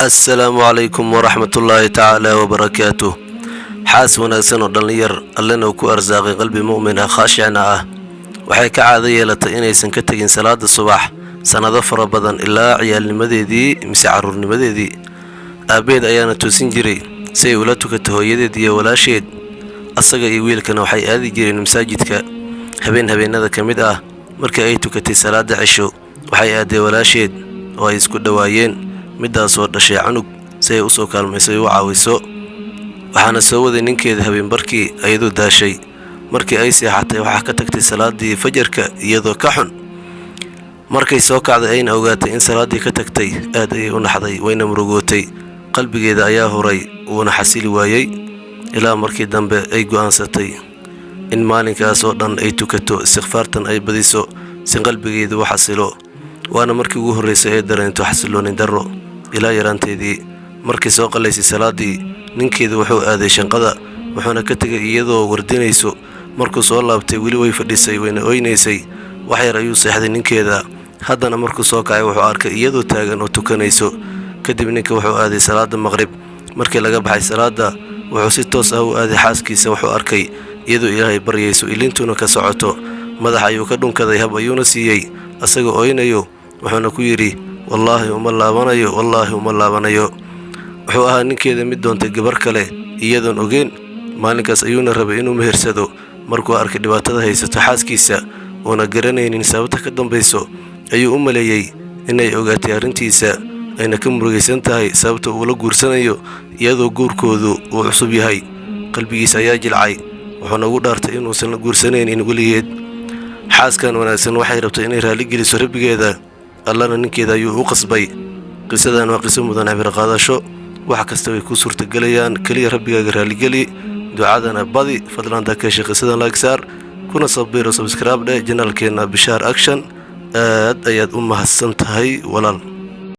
Assalaamu calaykum waraxmatullaahi tacaala wabarakaatuh. Xaas wanaagsan oo dhallinyar Allena uu ku arsaaqay qalbi mu'min ah, khaashicna ah, waxay ka caado yeelatay inaysan ka tegin salaada subax sannado fara badan, ilaa ciyaalnimadeedii mise carruurnimadeedii. Aabbeed ayaana toosin jiray si ay ula tukato hooyadeed iyo walaasheed. Asaga iyo wiilkana waxay aadi jireen masaajidka. Habeen habeenada ka mid ah, markii ay tukatay salaada cisho, waxay aaday walaasheed oo ay isku dhowaayeen, middaasoo dhashay canug, si ay usoo kaalmayso ay u caawiso. Waxaana soo waday ninkeeda habeenbarkii iyadoo daashay. Markii ay seexatay, waxaa ka tagtay salaadii fajarka iyadoo ka xun. Markay soo kacday ayna ogaatay in salaaddii ka tagtay, aad ayay u naxday, wayna murugootay. Qalbigeeda ayaa huray, wuuna xasili waayey, ilaa markii dambe ay go'aansatay in maalinkaas oo dhan ay tukato, istikfaartan ay badiso, si qalbigeedu u xasilo. Waana markii ugu horraysay ay dareento xasillooni darro ilaa yaraanteedii. Markii soo qallaysay salaaddii, ninkeedu wuxuu aaday shaqada, wuxuuna ka tegay iyadoo wardinayso. Markuu soo laabtay, weli way fadhisay, wayna oynaysay. Wax yar ayuu seexday ninkeeda. Haddana markuu soo kacay, wuxuu arkay iyadoo taagan oo tukanayso. Kadib ninka wuxuu aaday salaada maqrib. Markii laga baxay salaada, wuxuu si toos ah u aaday xaaskiisa. Wuxuu arkay iyadoo Ilaahay baryayso, ilintuna ka socoto. Madax ayuu ka dhunkaday, hab ayuuna siiyey asagoo oynayo, wuxuuna ku yidhi: "Wallaahi uma laabanayo, wallaahi uma laabanayo." Wuxuu ahaa ninkeeda mid doontay gabar kale iyadoon ogeyn. Maalinkaas ayuuna rabay inuu mehersado. Markuu arkay dhibaatada haysato xaaskiisa, uuna garanaynin sababta ka dambayso, ayuu u maleeyey inay ogaatay arrintiisa, ayna ka murugaysan tahay sababta uu la guursanayo iyadoo guurkoodu uu cusub yahay. Qalbigiisa ayaa jilcay, wuxuuna ugu dhaartay inuusan la guursanaynin weligeed. Xaaskan wanaagsan waxay rabtay inay raalligeliso Rabbigeeda, Allana ninkeeda ayuu u qasbay. Qisadan waa qiso mudan cibroqaadasho. Wax kasta way kuu suurtagelayaan, keliya Rabbigaaga raalligeli, ducadana badi. Fadlan hadaa ka heshay qisadan, like saar, kuna sabiro, subscribe dheh channelkeena Bishaar Action. Aad ayaad u mahadsan tahay, walaal.